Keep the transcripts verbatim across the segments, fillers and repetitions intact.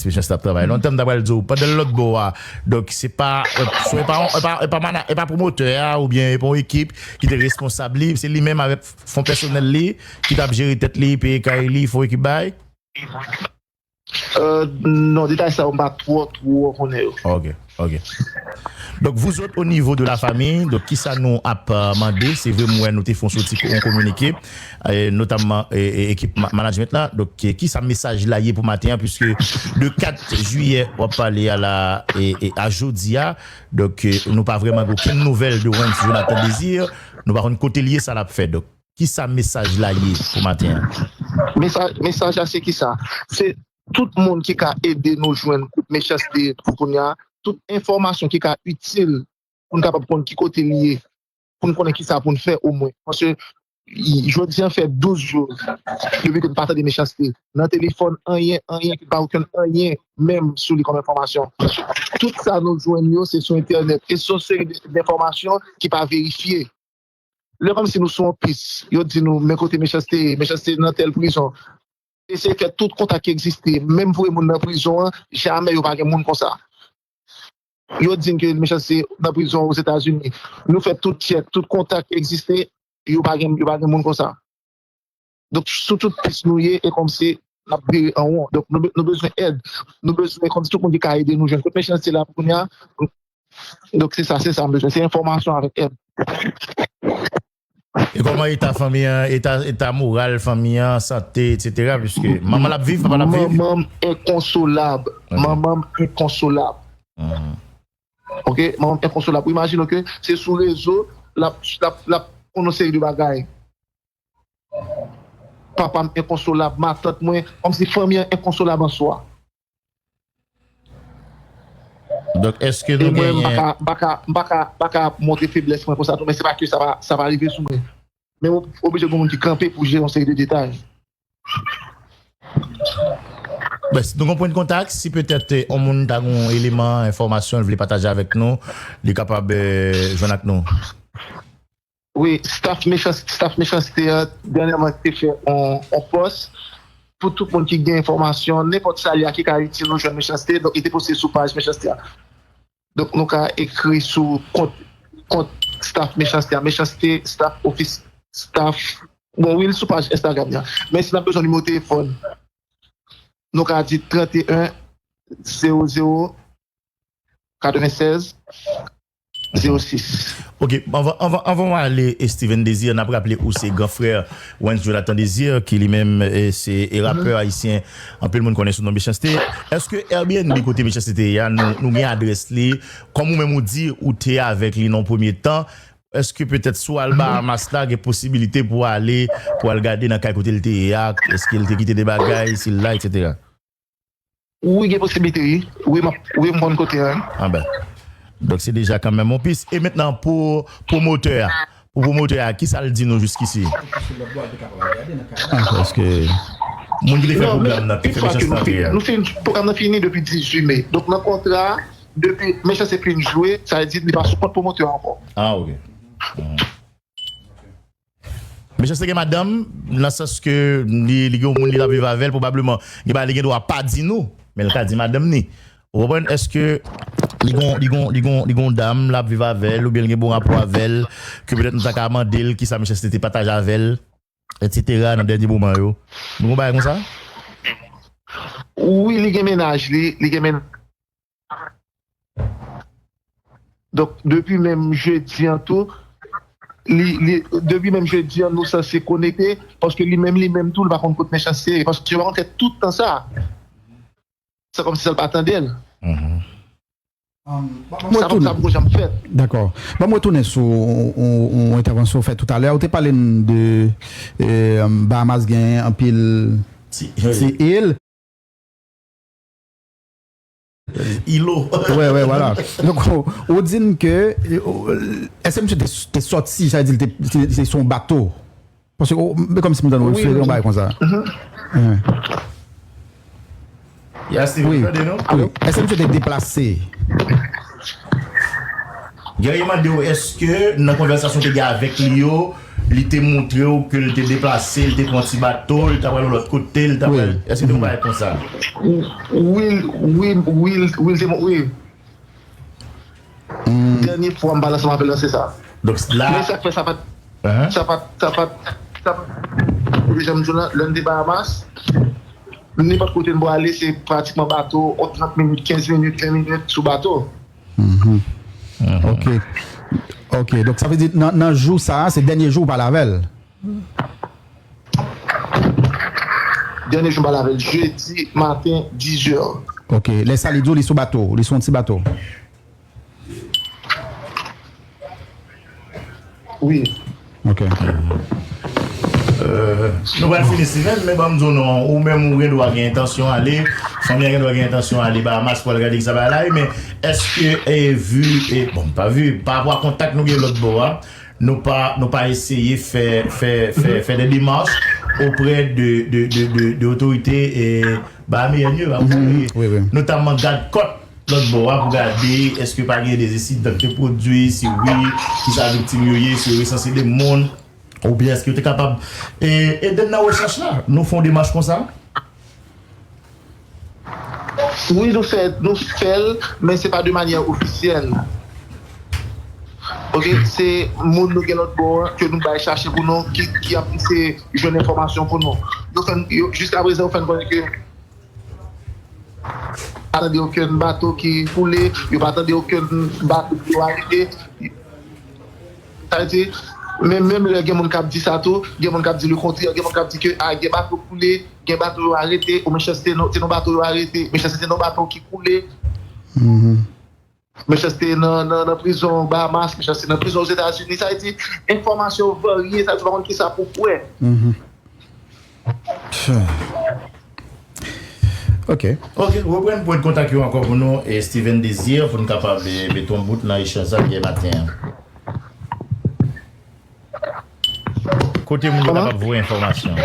Mechanste ap travay lontan, m ta pral di w, pandan l lòt bò a. Donk, se pa, so, e pa, e pa, e pa, mana- e pa pwomotè a oubyen e pa yon ekip ki te responsab li, se li menm avèk fon pèsonèl li ki t ap jere tèt li, peye kay li, fon ekip bay. Euh, non, detay sa yo, m pa twò, twò konnen yo. Ok, ok. Donk, vous autres, au niveau de la famille, donk, kisa nou ap euh, mande, se vre, m wè nou te fè yon soti yon kominike, euh, notamman euh, euh, ekip ma- management la. Donk, euh, kisa mesaj la ye pou maten an, puisque de kat jiyè, w ap pale a la, e, e a jodi a, donk, euh, nou pa vrèman gen okenn nouvèl de Wens Jonathan Désir, nou pa konn kote l ye, sa l ap fè. Donk, kisa mesaj la ye pou maten an? Mesaj, mesaj la se kisa? Se tout moun ki ka ede nou jwenn kote Mechanste ye pou kounye a, tout enfòmasyon ki ka itil pou n kapab konn ki kote li ye, pou n konnen kisa pou n fè omwen. Paske jodi an fè douz jou depi ke n pa tande Mechanste nan telefòn, anyen, anyen, ke n pa okenn anyen menm sou li kòm enfòmasyon. Tout sa nou jwenn yo se sou entènèt e se yon seri de- denfòmasyon ki pa verifye. Lè kòmsi nou sou yon pis, yo di nou men kote Mechanste ye, Mechanste nan tèl prizon. Eseye fè tout kontak ki egziste, menm voye moun nan prizon an, jamè yo pa gen moun konsa. Yo di n ke Mechanste nan prizon Ozetazini. Nou fè tout tchèk, tout kontak ki egziste, yo pa gen, yo pa gen moun konsa. Donk, sou tout pis nou ye, e kòmsi n ap vire an won. Donk, nou, nou bezwen èd. Nou bezwen kòmsi tout moun ki ka ede nou jwenn kote Mechanste la pou kounye a. Donk, se sa, se sa m bezwen. Se enfòmasyon avèk èd. E kòman eta fanmi an, eta, eta moral fanmi an, sante, etsetera, piske manman l ap viv, papa l ap viv? Manman m enkonsolab. Manman m enkonsolab. Ok, manman m enkonsolab. Ou imajine ke se sou rezo, l ap, l ap, l ap konn yon seri de bagay. Papa m enkonsolab, matant mwen, kòmsi fanmi an enkonsolab an swa. Donk, èske nou genyen... M pa ka, m pa ka, m pa ka, m pa ka montre feblès mwen konsa tou, men se pa ke sa va, sa va rive sou mwen. Men oblije gen moun ki kanpe pou jere yon seri de detay. Bès, nou gon pwen de kontak, si petèt yon moun ta gon eleman, enfòmasyon, l vle pataje avèk nou, li kapab jwenn ak nou. Wi, staff Mechanste, staff Mechanste a dènyèman te fè yon pòs pou tout moun ki gen enfòmasyon, nenpòt sa li a ki ka itil nou jwenn Mechanste, donk li te poste sou paj Mechanste a. Donk nou ka ekri sou kont, kont staff Mechanste a, Mechanste staff office, staff, bon, wi, l sou paj Instagram li a. Men si n ap bezwen nimewo telefòn, nou ka di trannteyen zewo zewo katrevennsèz zewo sis. Ok, anvan, anvan, anvan w ale, Steven Désir, n ap raple ou se gran frè Wens Jonathan Désir, ki li menm se rapè ayisyen anpil moun konnen sou non Mechanste. Èske Airbnb kote Mechanste te ye a, nou, nou gen adrès li? Kòm ou menm ou di, ou te avèk li nan premye tan. Èske petèt si w al Bahamas la, gen posibilite pou w ale, pou w al gade nan kay kote l te ye a, èske l te kite de bagay, si l la, etsetera? Wi, gen posiblite, wi. Wi, m ap, wi, m konn kote a. Anben. Donk, se deja kanmenm yon pis. E mentnan, pou pwomotè a, pou pwomotè a, kisa l di nou jiskisi? Paske moun ki te fè pwogram nan, te fè Mechanste antre a. Nou fin, pwogram nan fini depi dizuit me. Donk, nan kontra a, depi Mechanste fin jwe, sa vle di li pa sou kont pwomotè a ankò. Ah, ok. Mechanste gen madanm, nan sans ke li, li gen yon moun li t ap viv avè l, pwobableman, gen bagay li gen dwa pa di nou, men l ka di madanm ni. Ou konprann? Èske li gon, li gon, li gon, li gon dam l ap viv avè l, oubyen l gen bon rapò avè l, ke petèt nou ta ka mande l kisa Mechanste te pataje avè l, etsetera, nan dènye moman yo? Nou gon bagay konsa? Wi, li gen mennaj li, li gen mennaj. Donk, depi menm jedi an tou, li, li, depi menm jedi an, nou sanse konekte, paske li menm, li menm tou, li pa konn kot Mechanste ye, paske yo pa konn fè tout tan sa. Se kòmsi sa l pa tande l. Sa pa, sa poko janm fèt. Dakò. Ban mwen tounen sou yon entèvansyon w fè toutalè. Ou te pale n de Bahamas gen anpil ti il. Ilo. Wè, wè, vwala. Donk, ou, ou di n ke, èske misye te, te sòti, sa vle di l te, se, se yon bato? Paske, men kòmsi m tande w refere yon bagay konsa. Ya, Steven, tande nou? Wi. Èske misye te deplase? Guerrier mande w, èske nan konvèsasyon te gen avèk li yo, li te montre w ke l te deplase, l te pran ti bato, l t ap al yon lòt kote, l t ap al. Èske te yon bagay konsa? Wi, wi, wi, wi, l te, wi. Dènye fwa m pale ansanm avè l, se sa. Donk la. Men sa k fè sa pa t, sa pa t, sa pa t, sa pa t, jan m di w la, lè n te Bahamas, nenpòt kote n prale, se pratikman bato, yon trant minit, kenz minit, ven minit sou bato. Ok. Ok, donk sa vle di nan, nan jou sa a, se dènye jou w pale avè l? Dènye jou m pale avè l, jedi maten, diz è. Ok, lè sa li di w li sou bato, li sou yon ti bato? Wi. Ok. Nou pral fini Steven, men ban m di w non, ou menm ou gen dwa gen entansyon ale, fanmi an gen dwa gen entansyon ale Bahamas pou al gade kisa bagay la ye, men èske e, vi, e, bon, pa vi, pa rapò a kontak nou gen lòt bò a, nou pa, nou pa eseye fè, fè, fè, fè de demach oprè de, de, de, de, de otorite e, bahameyen yo, wi, wi. Notamman gad kòt lòt bò a pou gade èske pa gen de ensidan ki te pwodui, si wi, kisa viktim yo ye, si yo resanse de moun, oubyen èske yo te kapab e, ede n nan rechèch la. Nou fè yon demach konsa? Wi, nou fè, nou fè l, men se pa de manyè ofisyèl. Ok, se moun nou gen lòt bò an ke nou bay chache pou nou, ki, ki ap eseye jwenn enfòmasyon pou nou. Yo fè n, yo, jiska prezan, yo fè n konnen ke pa tande okenn bato ki koule, yo pa tande okenn bato ki yo arete. Sa vle di, men menm lè gen moun k ap di sa tou, gen moun k ap di lekontrè, gen moun k ap di ke a, gen bato koule, gen bato yo arete, o Mechanste se non bato yo arete, Mechanste se non bato ki koule. Mechanste nan, nan, nan prizon Bahamas, Mechanste nan prizon Ozetazini. Sa vle di, enfòmasyon varye, sa vle di, ou pa konn kisa pou kwè. Ok. Ok, reprann pwen kontak yo ankò pou nou, e Steven Desir, pou n kapab e, mete yon bout nan echanj sa n gen maten an. Kote moun yo kapab voye enfòmasyon?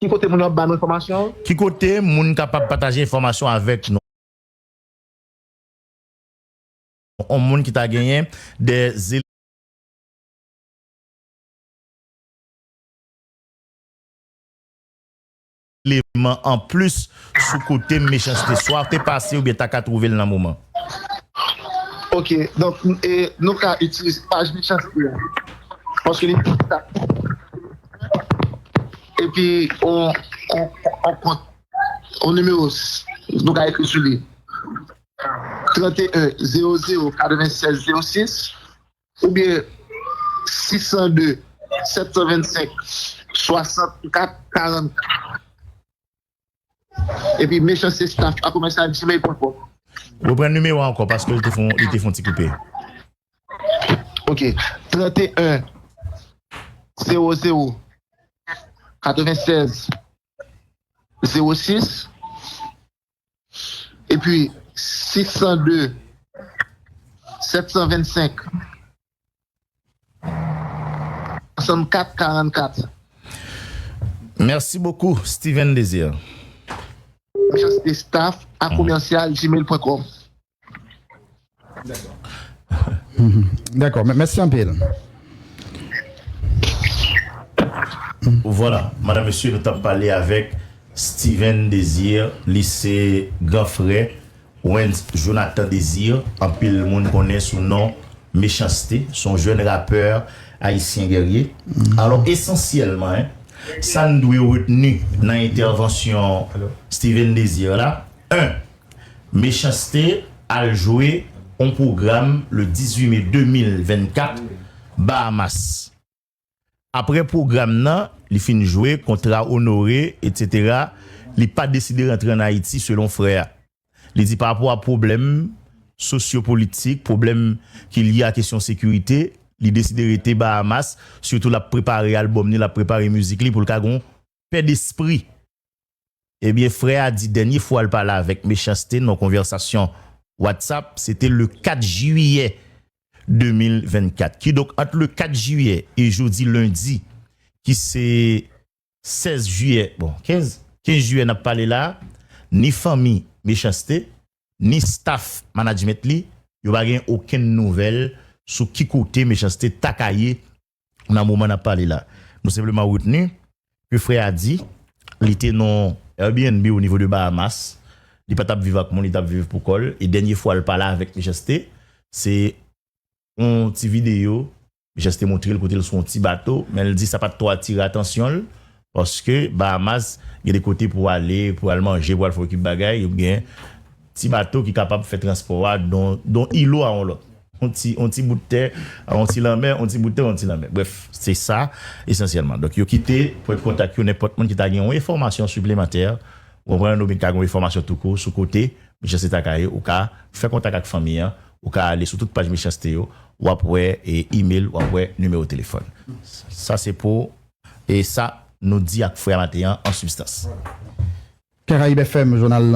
Ki kote moun yo ap ba nou enfòmasyon? Ki kote moun kapab pataje enfòmasyon avèk nou? On moun ki ta genyen de eleman anplis sou kote Mechanste, swa te pase oubyen ta ka twouve l nan moman. Ok, donk e, nou ka itilize paj Mechanste a. Paske li epi on, on, on kont, on nimewo nou ka ekri sou li. Trant e en zewo zewo katrevennsèz zewo sis oubyen sis san de sèt san vennsenk swasannkat karannkat. Epi Mechanste staff a commercial gmail point com. Reprann nimewo a ankò paske li te fon, li te fon ti koupe. Ok. Trant e en zewo zewo katrevennsèz zewo sis epi sis san de sèt san vennsenk swasannkat karannkat. Merci beaucoup, Steven Desir. Mechanste staff a commercial gmail point com. Dakò, mèsi anpil. Vwala, madanm, mesye, nou t ap pale avèk Steven Desir, li se gran frè Wens Jonathan Desir, anpil moun konnen sou non Mechanste, se yon jèn rapè ayisyen gèrye. Alò, esansyèlman, sa n dwe retni nan entèvansyon Steven Desir la, en, Mechanste al jwe yon pwogram le dizuit me de mil vennkat, Bahamas. Apre pwogram nan, li fin jwe, kontra onore, etsetera, li pa deside rantre ann Ayiti, selon frè a. Li di pa rapò a pwoblèm sosyopolitik, pwoblèm ki lye a kesyon sekirite, li deside rete Bahamas, sitou l ap prepare albòm li, l ap prepare mizik li pou l ka gen yon pè despri. Ebyen, frè a di dènye fwa l pale avèk Mechanste nan konvèsasyon WhatsApp, se te le kat jiyè de mil vennkat. Kidonk, ant le kat jiyè e jodi lendi, ki se sèz jiyè, bon, kenz, kenz jiyè n ap pale la, ni fanmi Mechanste, ni staff management li, yo pa gen okenn nouvèl sou ki kote Mechanste ta ka ye nan moman n ap pale la. Nou senpleman retni ke frè a di li te nan Airbnb o nivo de Bahamas, li pa t ap viv ak moun, li t ap viv pou kò l, e dènye fwa l pale avèk Mechanste, se yon ti videyo, Mechanste montre l kote l sou yon ti bato, men l di sa pa t twò atire atansyon l, paske Bahamas gen de kote pou ale, pou al manje, pou al fè okip bagay, yo gen ti bato ki kapab fè transpò a don, don ilo a yon lòt. On ti, on ti bout tè, on ti lanmè, on ti bout tè, on ti lanmè. Brèf, se sa esansyèlman. Donk, yo kite pwen kontak yo, nenpòt moun ki ta gen yon enfòmasyon siplemantè, ou konprann, oubyen ki ta gen yon enfòmasyon toukou sou kote Mechanste ta ka ye, ou ka fè kontak ak fanmi an, ou ka ale sou tout paj Mechanste yo, w ap wè e email, w ap wè nimewo telefòn. Sa se pou e sa nou di ak frè a maten an an sibstans. Karayib F M, jounal